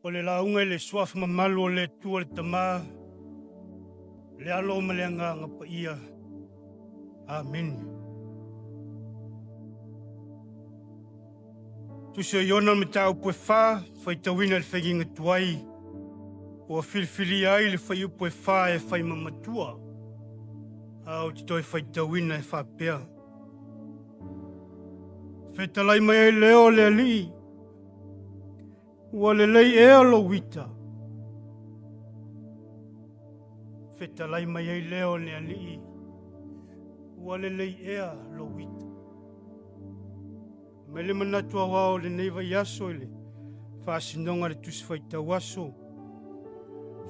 O le lauga i le suafa mamalu o le Atua le Tama, le Alo ma le Agaga Paia. Amene. Tusi o Iona le mataupu e fa, faitauina i le faigiga tuai, ua filifilia ai le fuaiupu e fa e fai ma matua, a ou te toe faitauina e faapea. Fetalai mai ai lea o le Alii, Ua lelei ea lou ita? Fetalai mai ai lea o le Alii, Ua lelei ea lou ita? Mai le manatu aoao o lenei vaiaso i le faasinoga a le Tusi Faitau Aso,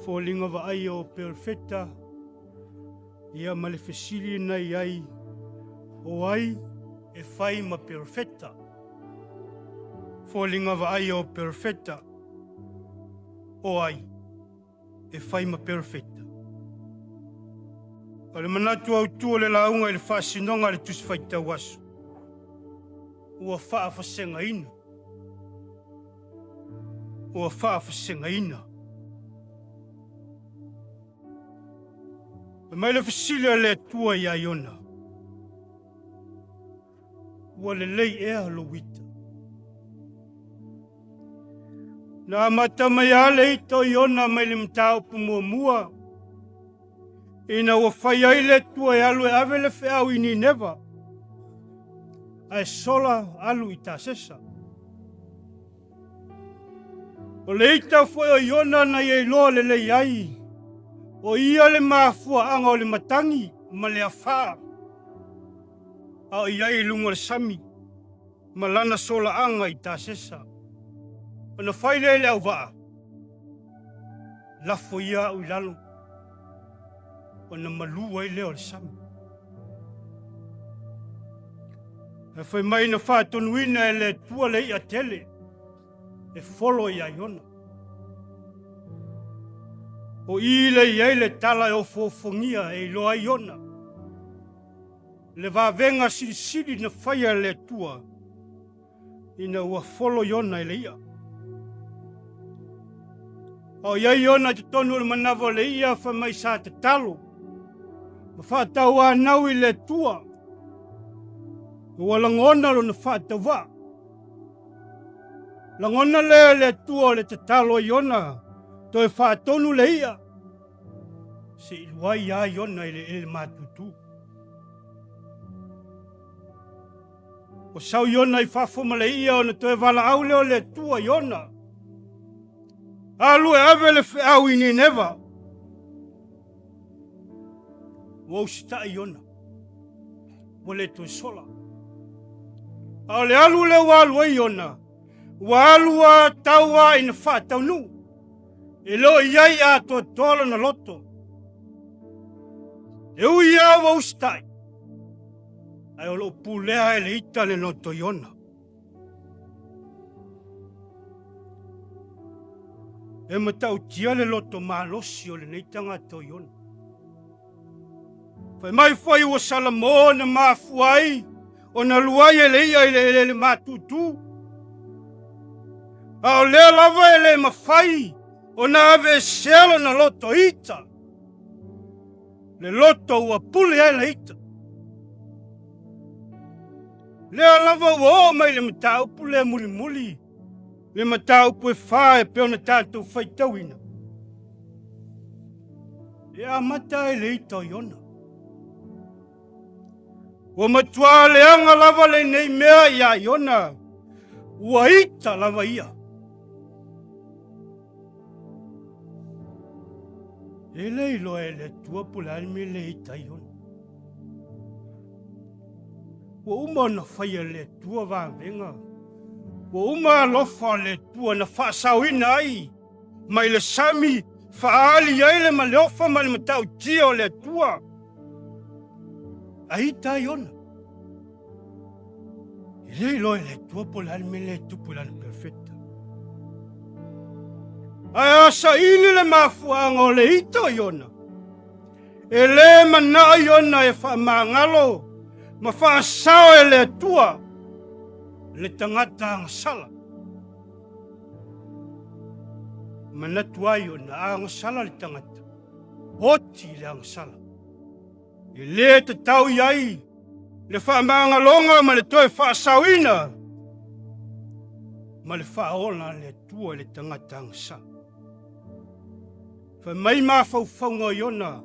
foliga vaaia o Perofeta, ia ma le fesili na i ai, o ai e fai ma Perofeta? Foliga vaaia o Perofeta, o ai e fai ma Perofeta? O le manatu autu o le lauga i le faasinoga a le Tusi Faitau Aso, ua faafasegaina. Ua faafasegaina. Fai mai le fesili a le Atua iā Iona, Ua lelei ea lou ita? Na amata mai lava le ita o Iona mai le mataupu muamua, ina ua fai ai le Atua e alu e ave le feau i Nineva, ae sola alu i Tasesa. O le ita foi o Iona na ia iloa lelei ai, o ia le mafuaaga o le matagi ma le afā, a o i ai i luga o le sami ma lana solaaga i Tasesa. Ona fai lea i le auvaa, Lafo ia au i lalo, ona malu ai lea o le sami. Ae fai mai na faatonuina e le Atua le i'a tele e folo iā Iona. O i lea i ai le tala e ofoofogia e iloa ai Iona, le vavega silisili na faia e le Atua ina ua folo Iona e le i'a. A o i ai Iona i totonu o le manava o le i'a, fai mai sa tatalo ma faatauanau i le Atua, ua lagona lona faatauvaa. Lagona lea e le Atua o le tatalo a Iona, toe faatonu le i'a, se i luai a Iona i le eleele matutu. Ua sau Iona i fafo ma le i'a ona toe valaau lea o le Atua Iona. Alu e ave le feau i Nineva. Ua usitai Iona. Ua le toe sola. A o le alu lea ua alu ai Iona, ua alu a tau a ina faataunuu. E le o i ai atoatoa lona loto. E ui lava ua usitai, ae o lo o pulea e le ita le loto Iona. E matautia le loto malosi o lenei tagata o Iona. Fai mai foi ua Salamo na mafua ai ona luai e le ia i le eleele matutu. A o lea lava e le mafai ona aveesea lona loto ita. Le loto ua pule ai le ita. Lea lava ua oo mai le mataupu lea mulimuli, le mataupu e fa e pei ona tatou faitauina. E amata ai le ita o Iona. Ua matua leaga lava lenei mea iā Iona, ua ita lava ia. E le iloa e le Atua po o le a le mea le ita ai Iona. Ua uma ona faia e le Atua vavega. Ua uma alofa o le Atua na faasaoina ai mai le sami faaali ai le maleofa ma le matautia o le Atua. A ita ai ona. E le iloa e le Atua po o le a le mea lea e tupu i lana perofeta. Ae a saili le mafuaaga o le ita o Iona, e le manao Iona e faamagalo ma faasao e le Atua le tagata agasala. Manatu ai ona agasala le tagata, oti le agasala. E lē tatau i ai le faamagaloga ma le toe faasaoina ma le faaola a le Atua i le tagata agasala. Fai mai mafaufauga o Iona,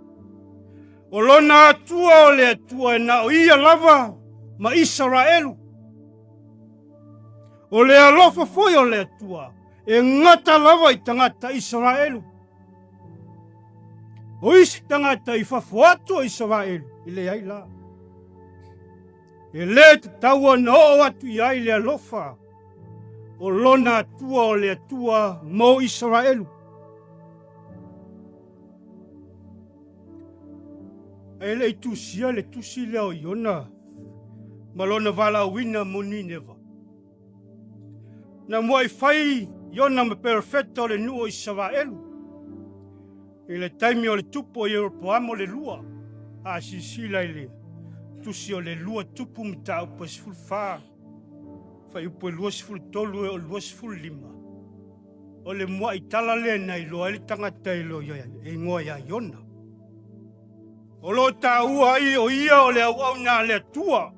o lona Atua o le Atua e na o ia lava ma Isaraelu. O le alofa foi o le Atua e gata lava i tagata Isaraelu. O isi tagata i fafo atu o Isaraelu, e leai la. E lē tatau ona oo atu i ai le alofa o lona Atua o le Atua mo Isaraelu. Ae le i tusia le tusi lea o Iona ma lona valaauina mo Nineva. Na muai fai Iona ma perofeta o le nuu o Isaraelu i le taimi o le tupu o Ieropoamo le lua. A silasila i le tusi o le lua tupu mataupu e 14, fuaiupu e 23 e oo i le 25, o le muai tala lea na iloa ai le tagata e igoa ia Iona. O lo o taua ai o ia o le auauna a le Atua,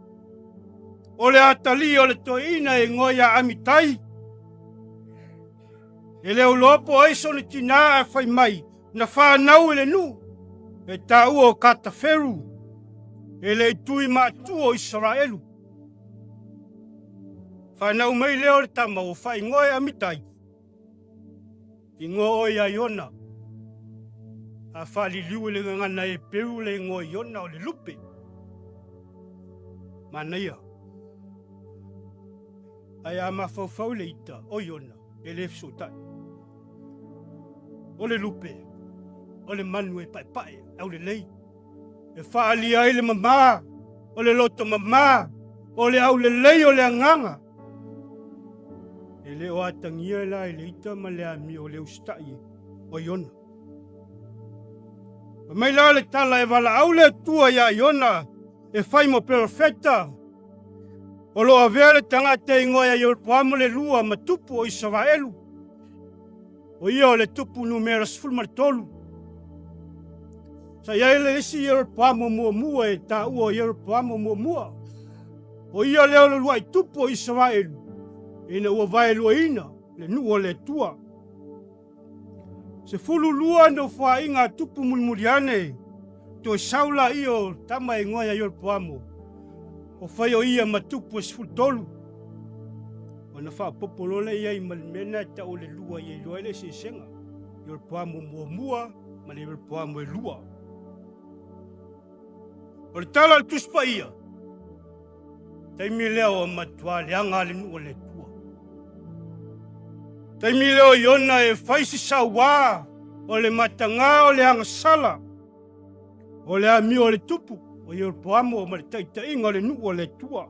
o le atalii o le toeaina e igoa ia Amitai. E le o iloa po o ai sona tinā ae fai mai na fanau i le nuu e taua o Kataferu, e le i tui maatua o Isaraelu. Fanau mai lea o le tama ua faaigoa e Amitai, Igoa oe ia Iona. A faaliliu i le gagana Heperu le igoa Iona o le lupe. Manaia. Ae a mafaufau i le ita o Iona, e le fesootai. O le lupe, o le manu e paepae, aulelei, e faaalia ai le mama, o le loto mama, o le aulelei o le agaga. E le o atagia la i le ita ma le amio o le usitai o Iona. Fai mai la le tala e valaau le Atua iā Iona e fai mo perofeta o lo o avea le tagata e igoa ia Ieropoamo le lua ma tupu o Isaraelu. O ia o le tupu numera 13. Sa i ai le isi Ieropoamo muamua e taua o Ieropoamo muamua. O ia lea o le uluai tupu o Isaraelu ina ua vaeluaina le nuu o le Atua. 12 nofoaiga a tupu mulimuli ane, toe sau laia o tama e igoa ia Ieropoamo, o fai o ia ma tupu e 13. Ona faaopoopo loa lea i ai ma le mea lena e tau o le lua ia iloa ai le eseesega, Ieropoamo muamua ma le Ieropoamo e lua. O le tala a le Tusi Paia, taimi lea ua matua leaga le nuu o le Atua. Taimi lea o Iona e fai si sauā o le matagā o le agasala, o le amio o le tupu o Ieropoamo ma le taitaiga o le nuu o le Atua.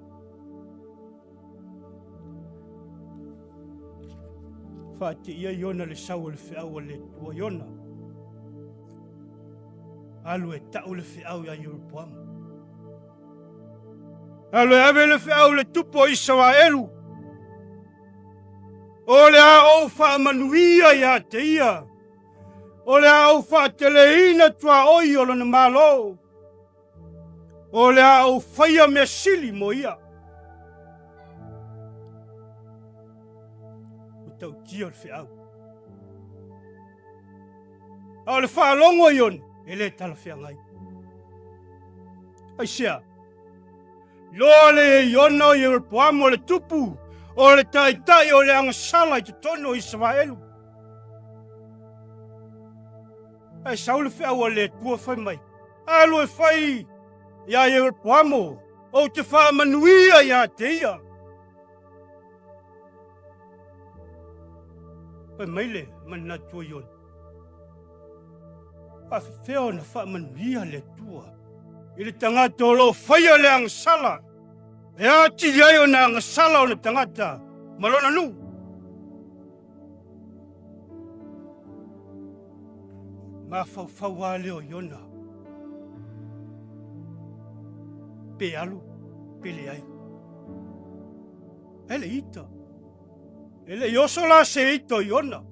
Faateia Iona le sau o le feau a le Atua Iona. Alu e tau le feau iā Ieropoamo. Alu e ave le feau i le tupu o Isaraelu. O le a ou faamanuia ia te ia. O le a ou faateleina tuaoi o lona Malo. O le a ou faia mea sili mo ia. Ua tautia le feau. A o le faalogo a Iona, e le talafeagai. Aisea? Iloa le Iona o Ieropoamo le tupu o le taitai o le agasala i totonu o Isaraelu. Ae sau le feau a le Atua fai mai, Alu e fai iā Ieropoamo, ou te faamanuia ia te ia. Fai mai le manatu o Iona, faafefea ona faamanuia le Atua i le tagata o lo o faia le agasala e atili ai ona agasala ona tagata ma lona nuu. Mafaufau lava lea o Iona, pe alu pe leai. E le ita. E le i oso la se ita o Iona.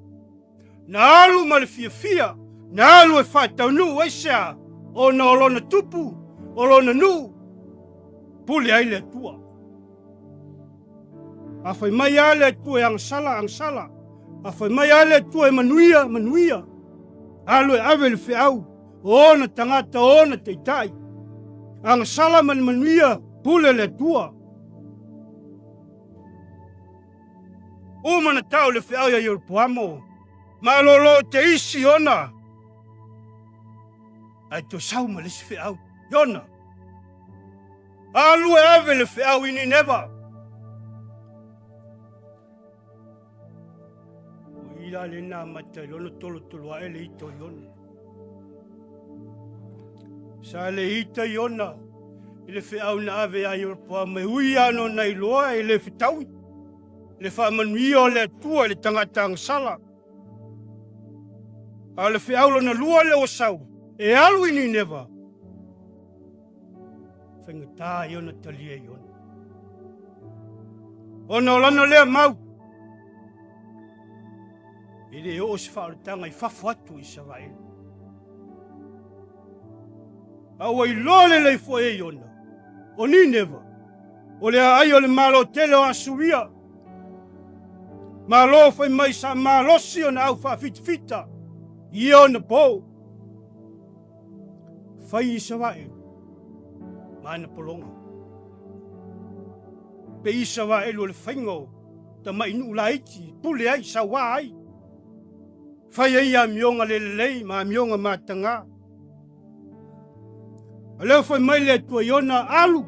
Na alu ma le fiafia, na alu e faataunuu aisea? Ona o lona tupu, o lona nuu, pule ai le Atua. A fai mai lava le Atua e agasala, agasala. A fai mai lava le Atua e manuia, manuia. Alu e ave le feau, o ona tagata, o ona taitai. Agasala ma le manuia, pule le Atua. Uma na tau le feau ia Ieropoamo, malolo te isi ona, ae toe sau ma le isi feau, Iona. Alu e ave le feau i Nineva. O i la lena amata i lona tolotolo ae le ita o Iona. Sa le ita Iona i le feau na ave ia Ieropoama e ui lava ona iloa e le fetaui le faamanuia o le Atua i le tagata agasala. A o le feau lona lua lea ua sau, e alu i Nineva. Faigata ia ona talia e Iona. Ona o lana lea mau, e le oo se faaolataga i fafo atu o Isaraelu. A ua iloa lelei foi e Iona, o Nineva, o le aai o le malo tele o Asuria, malo fai mai sa malosi ona au faafitafita ia ona po. Fai Isaraelu ma ana pologa. Pe Isaraelu o le faiga o tamai nuu laiti, pule ai, sauā ai. Fai ai amioga le lelei ma amioga mataga. A lea fai mai le Atua i ona alu,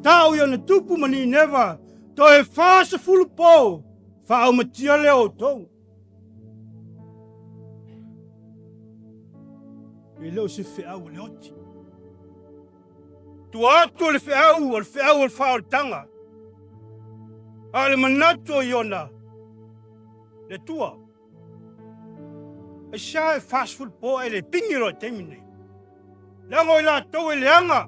tau i ona tupu ma Nineva, toe 40 po, faaaumatia lea o outou. E le o se feau o le oti. Tua atu o le feau, o le feau o le faaolataga. A o le manatu o Iona, le Atua, aisea e 40 po ae le pigi loa i le taimi nei? Leaga o i latou e leaga,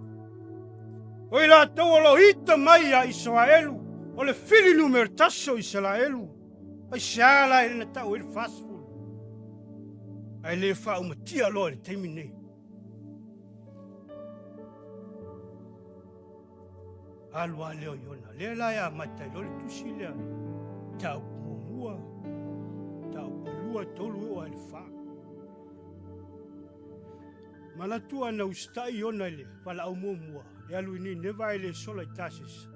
o i latou o lo o ita mai ia Isaraelu, o le fili numera tasi o Isaraelu. Aisea la e le na tau ai le 40? Ae le faaumatia loa i le taimi nei. Alu lava lea o Iona. Lea la e amata ai loa le tusi lea. Mataupu muamua, mataupu lua, tolu, e oo lava i le fa. Manatua na usitai Iona i le valaau muamua e alu i Nineva ae le sola i Tasisa.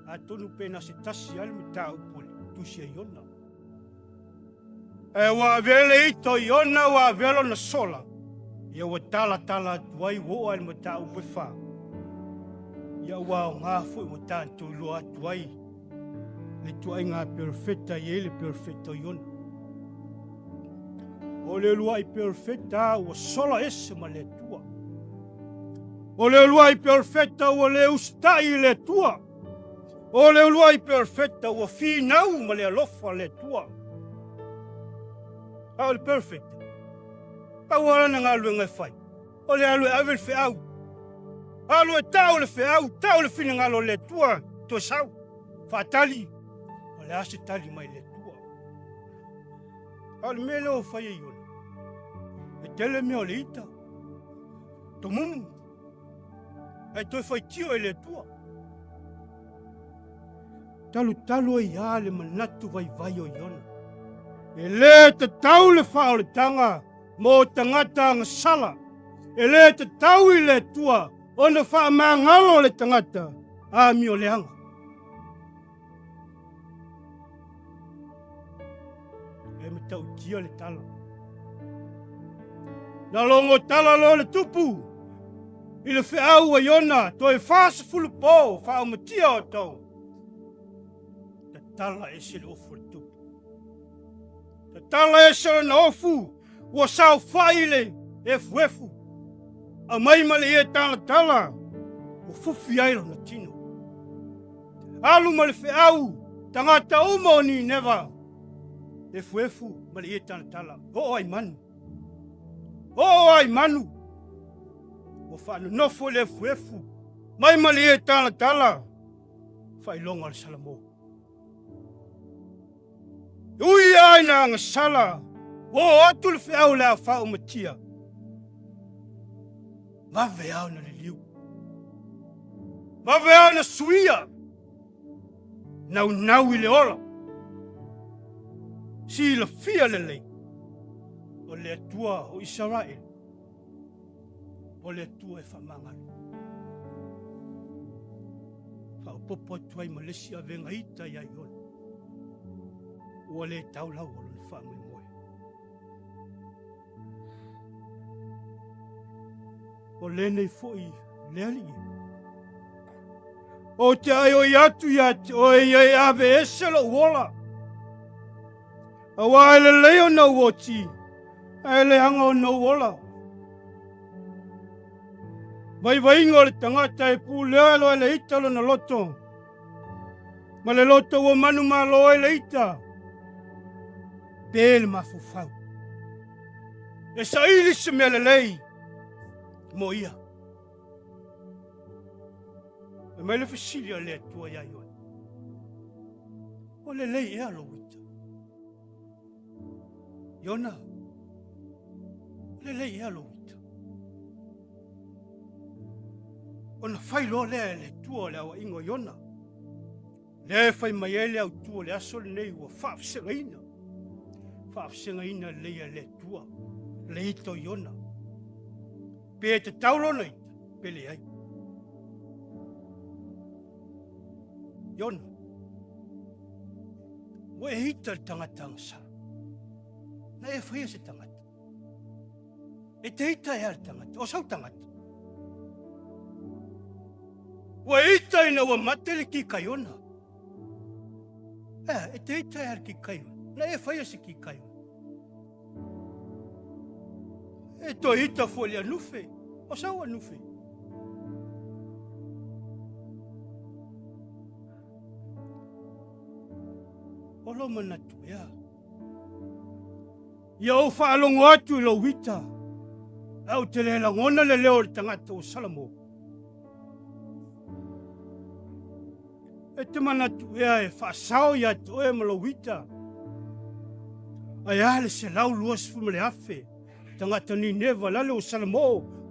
Atonu pe na se tasi lava le mataupu o le tusi a Iona. Ae ua avea le ita o Iona, ua avea lona sola, ia ua talatala atu ai, ua oo lava i le mataupu e fa. Ia ua aoga foi ua tatou iloa atu ai le ituaiga perofeta e i ai le perofeta o Iona. O le uluai perofeta ua sola ese ma le Atua. O le uluai perofeta ua le usitai i le Atua. O le uluai perofeta ua finau ma le alofa o le Atua. A o le perofeta, pau lava lana galuega e fai, o le alu e ave le feau. Alu e tau le feau, tau le finagalo o le Atua, toe sau, faatali, o le a se tali mai le Atua. A o le mea lea ua fai e Iona, e tele mea o le ita, tomumu, ae toe faitio e le Atua. Talutalu ai lava le manatu vaivai o Iona. E le tatau le faaolataga mo tagata agasala. E le tatau i le Atua ona faamagalo le tagata amio leaga. E matautia le tala. Na logo tala loa le tupu i le feau a Iona, toe 40 po faaumatia outou. Tatala ese le ofu o le tupu. Tatala ese lona ofu, ua saofai i le efuefu. Aumai ma le ie talatala, ua fufi ai lona tino. Alu ma le feau, tagata uma o Nineva, efuefu ma le ie talatala, oo ai manu. Oo ai manu. Ua faanonofo le efuefu, mai ma le ie talatala, faailoga o le Salamo. E ui lava ina agasala, Ua oo atu le feau le afa umatia. Vave ao na liliu. Vave ao na suia. Naunau i le ola. Silafia lelei. O le Atua o Isaraelu. O le Atua e faamagalo. Faaopoopo atu ai ma le isi avega ita ia Iona. Ua le tau laua lona faamoemoe. O lenei foi le Alii. Ou te aioi atu ia te oe ia e ave ese lou ola. Aua e lelei ona ou oti, ae leaga ona ou ola. Vaivaiga o le tagata e pulea loa e le ita lona loto, ma le loto ua manumalo ai le ita, pe le mafaufau. E saili se mea lelei mo ia. Fai mai le fesili a le Atua ia Iona, Ua lelei ea lou ita? Iona, ua lelei ea lou ita? Ona fai loa lea e le Atua o le aoaiga o Iona. Lea e fai mai ai le autu o le aso lenei ua faavasegaina, faavasegaina lelei e le Atua le ita o Iona. Pe tatau lona ita, pe leai. Iona, ua e ita le tagata agasala. Na e faia se tagata. E te ita ea le tagata, o sau tagata. Ua ita ina ua mate le kikaiona. Ea, e te ita ea le kikaiona. Na e faia se kikaiona. E toe ita foi le anufe, o sau anufe. O lo manatu ea. Ia ou faalogo atu i lou ita, ae ou te le lagona le leo o le tagata ua Salamo. E te manatu ea e faasao ia te oe ma lou ita? Ae a le 120,000 tagata Nineva lale o Salamo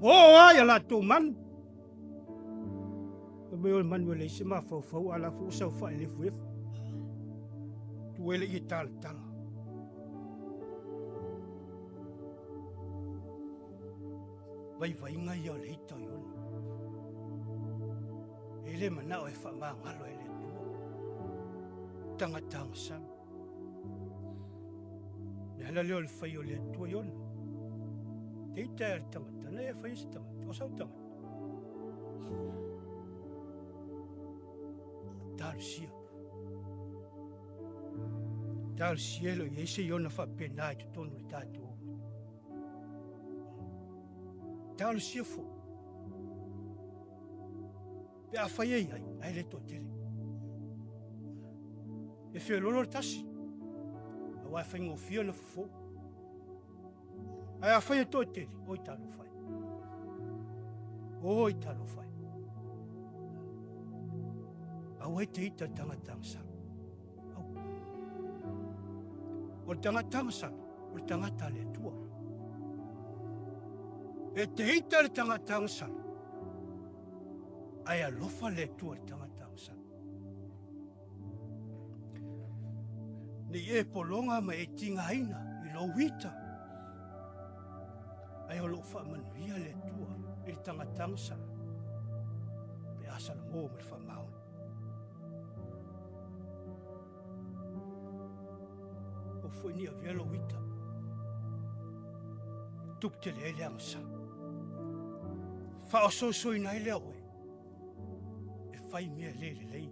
ua oo lava i a latou manu? Fai mai o le manu e leai se mafaufau a la foi ua saofai i le efuefu. Tu ai le ie talatala. Vaivaiga ia o le ita o Iona. E le manao e faamagalo e le Atua. Tagata agasala. Le ala lea o le fai o le Atua Iona. Te ita e le tagata, na e fai se tagata, o sau tagata. Talosia. Talosia e le o i ai se Iona faapena i totonu o le tatou. Talosia foi. Pe a fai e i ai, ae le toatele. E feololo le tasi, aua e faigofie ona fofo. Ae a fai e toatele, oi talofa e. Oi talofa e. Aua e te ita le tagata agasala. Aua. O le tagata agasala, o le tagata a le Atua. E te ita le tagata agasala, ae alofa le Atua i le tagata agasala. Ne i e pologa ma e tigaina i lou ita, ae o lo o faamanuia le Atua i le tagata agasala, pe a salamo ma le faamaoni. O foi ni avea lou ita. Tupu tele ai le agasala. Faaosoosoina ai lea oe e fai mea le lelei.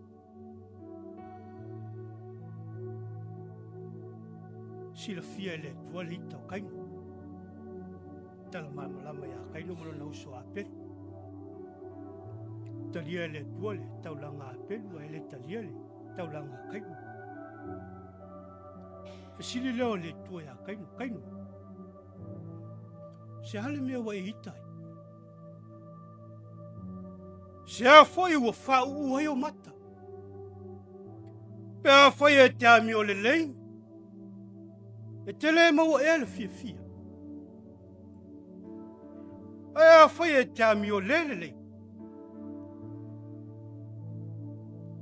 Silafia e le Atua le ita o Kaino. Tala malamalama ia Kaino ma lona uso a Apelu. Talia e le Atua le taulaga a Apelu ae le talia le taulaga a Kaino. Fesili lea o le Atua ia Kaino, Kaino, se a le mea ua e ita ai? Se a foi ua faauu ai ou mata? Pe afai e te amio lelei, E te le maua ea le fiafia. Ae afai e te amio le lelei,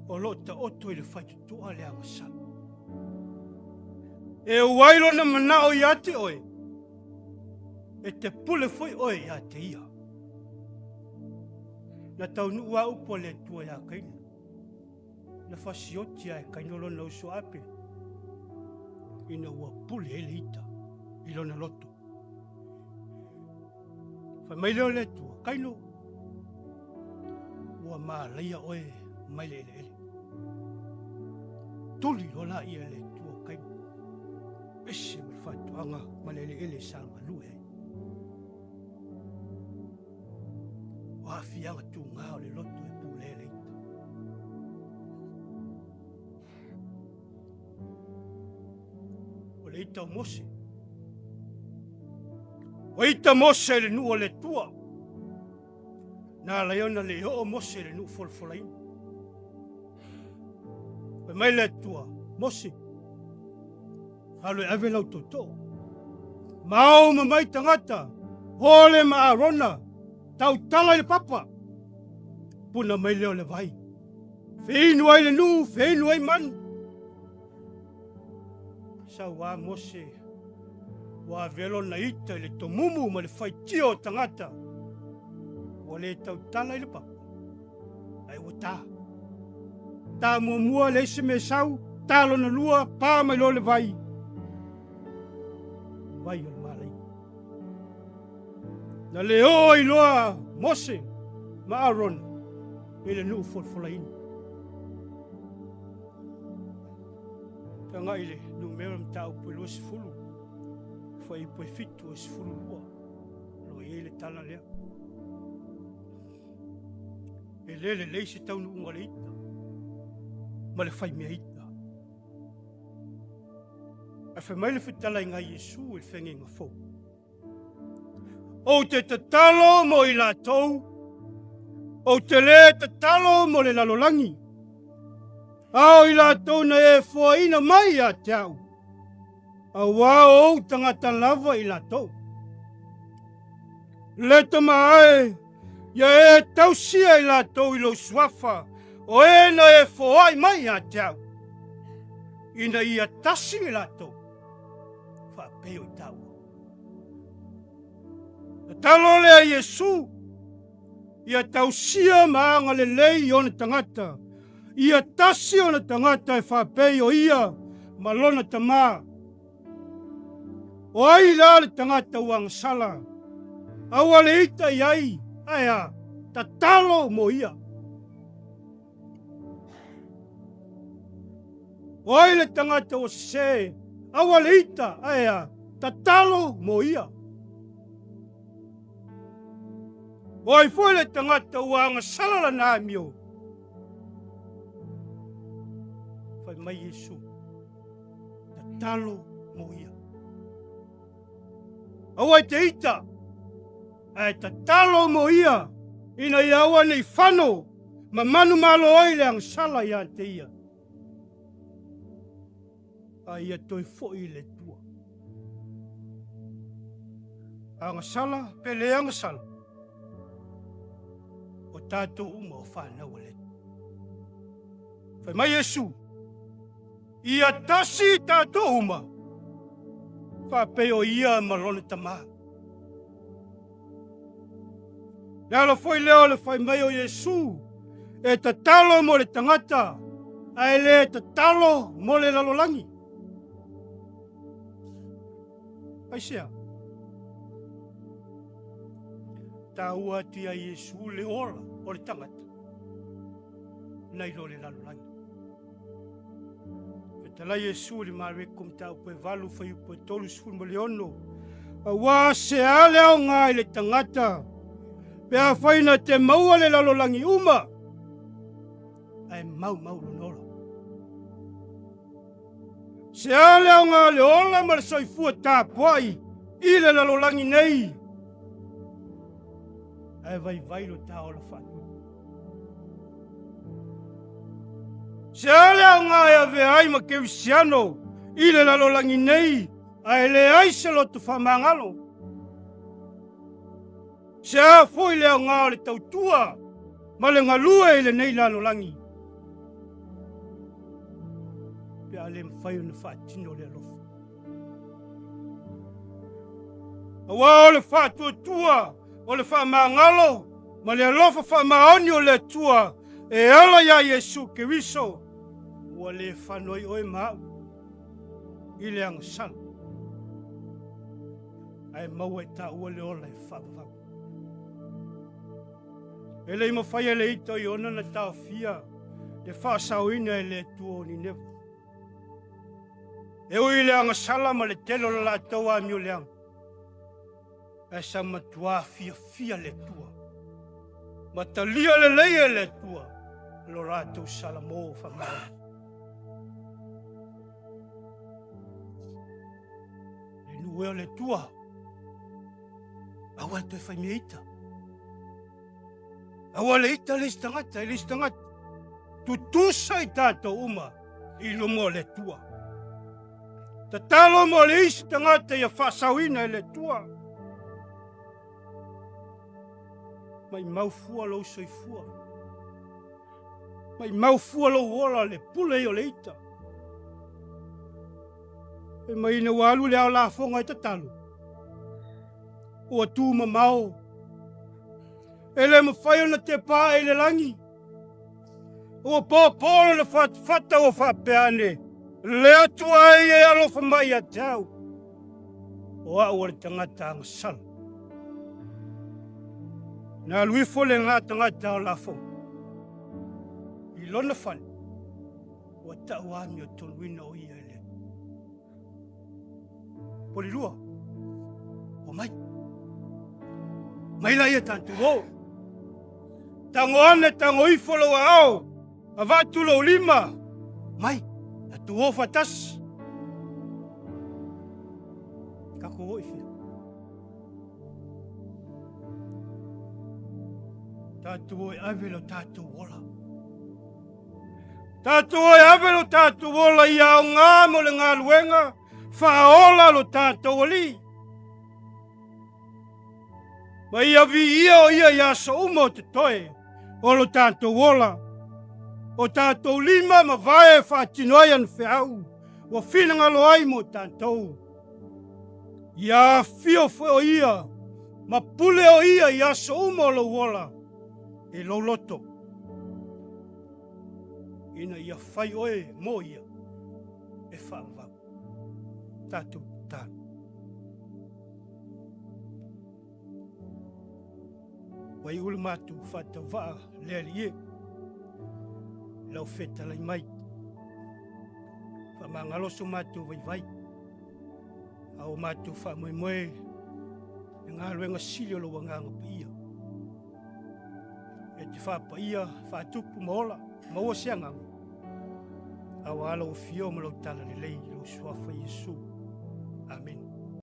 o lo o taoto i le faitotoa le agasala. E u ai lona manao ia te oe, e te pule foi oe ia te ia. Na taunuu a upu a le Atua ia Kaina. Na fasioti a e Kaina lona uso Apele, ina ua pule ai le ita i lona loto. Fai mai lea o le Atua, Kaino, ua malaia oe mai le eleele. Tuli loa laia e le Atua o Kaino, ese ma le faatoaga ma le eleele sa galue ai. O aafiaga tuga o le loto e pulea le ita. O le ita o Mose. Ua ita Mose i le nuu o le Atua. Na ala ai ona le oo Mose i le nuu folafolaina. Fai mai le Atua, Mose, alu e ave lau tootoo. Ma ao ma mai tagata, Hore ma Arona, tautala i le papa. Puna mai lea o le vai. Feinu ai le nuu, feinu ai manu. Sau a Mose, ua avea lona ita i le tomumu ma le faitio o tagata. Ua le tautala i le papa, ae ua ta. Ta muamua leai se mea e sau, ta lona lua, pa mai loa le vai. Vai o le malaia. Na le oo ai loa Mose ma Arona i le nuu folafolaina. Tagai le numera mataupu e 20, fuaiupu e 7 e 12, o lo o i ai le tala lea. E le lelei se taunuuga o le ita ma le faimea ita. Ae fai mai le fetalaiga a Iesu i le feagaiga fou. Ou te tatalo mo i latou, ou te lē tatalo mo le lalolagi, a o i latou na e foaina mai ia te au, auā o ou tagata lava i latou. Le Tama ae, ia e tausia i latou i lou suafa, o e na e foai mai ia te au, ina ia tasi i latou, faapei o i taua. Tatalo lea Iesu, ia tausia ma agalelei i ona tagata, ia tasi ona tagata e faapei o ia ma lona Tama. O ai la le tagata ua agasala? Aua le ita i ai, ae a, tatalo mo ia. O ai le tagata ua sesē, aua le ita, ae a, tatalo mo ia. O ai foi le tagata ua agasala lana amio? Fai mai Iesu, tatalo mo ia. Aua e te ita, ae tatalo mo ia, ina ia aua nei fano ma manumalo ai le agasala ia te ia, a ia toe foi i le Atua. Agasala pe le agasala, o tatou uma o fanau a le Atua. Fai mai Iesu, Ia tasi tatou uma, faapei o ia ma lona Tama. Le ala foi lea o le fai mai o Iesu, e tatalo mo le tagata, ae le tatalo mo le lalolagi. Aisea? Taua atu iā Iesu le ola o le tagata, nai lo le lalolagi. Fetalai Iesu i le Mareko mataupu e 8 fuaiupu e 36, Auā se a le aoga i le tagata pe afai na te maua le lalolagi uma ae maumau lona ola. Se a le aoga le ola ma le soifua tapuai i le lalolagi nei ae vaivai lo ta ola faatupu. Se a le aoga e avea ai ma kerisiano i le lalolagi nei, Ae leai se loto faamagalo. Se a foi le aoga o le tautua ma le galue i lenei lalolagi pe a le mafai ona faatino le alofa. Aua o le faatuatua o le faamagalo ma le alofa faamaoni o le Atua e ala iā Iesu Keriso, ua le fano ai oe ma au i le agasala, ae maua e taua le ola e faavavau. E le i mafai e le ita o Iona na taofia le faasaoina e le Atua o Nineva. E ui i le agasala ma le tele o le latou amioleaga, ae sa matuā fiafia le Atua ma talia lelei e le Atua lo latou salamo faamaoni. Le nuu e o le Atua, aua le toe fai mea ita. Aua le ita le isi tagata i le isi tagata. Tutusa i tatou uma i luma o le Atua. Tatalo mo le isi tagata ia faasaoina e le Atua. Maimau fua lou soifua. Maimau fua lou ola le pule i o le ita. E mai ina ua alu le ao lafoga e tatalo. Ua tu mamao. E le mafai ona tepa i le lagi. Ua popo lona fatafata ua faapea ane, Le Atua e ia e alofa mai ia te au, o au o le tagata agasala. Na alu ifo lena tagata o lafoga i lona fale, ua tau amiotonuina o ia e le Atua. Polilua, omai. Mai laia tatou o. Tago ane, tago ifo lou aao, avatu lou lima, mai, tatou o faatasi. Tatou o i fea? Tatou o e ave lo tatou ola. Tatou o e ave lo tatou ola ia aoga mo le galuega faaola lo tatou Alii. Ma ia viia o ia i aso uma o totoe o lo tatou ola, o tatou lima ma vae e faatino ai ana feau ua finagalo ai mo tatou. Ia afio foi o ia ma pule o ia i aso uma o lou ola i lou loto, ina ia fai oe mo ia e faavavau. Tatou tatalo. Ua iu le matou faatauvaa le Alii e, lau fetalai mai. Faamagalo so matou vaivai, a o matou faamoemoe le galuega sili o lou Agaga Paia. E te faapaia, faatupu ma ola, maua se agaga, aua lou afio ma lou talalelei i lou suafa Iesu. Amene.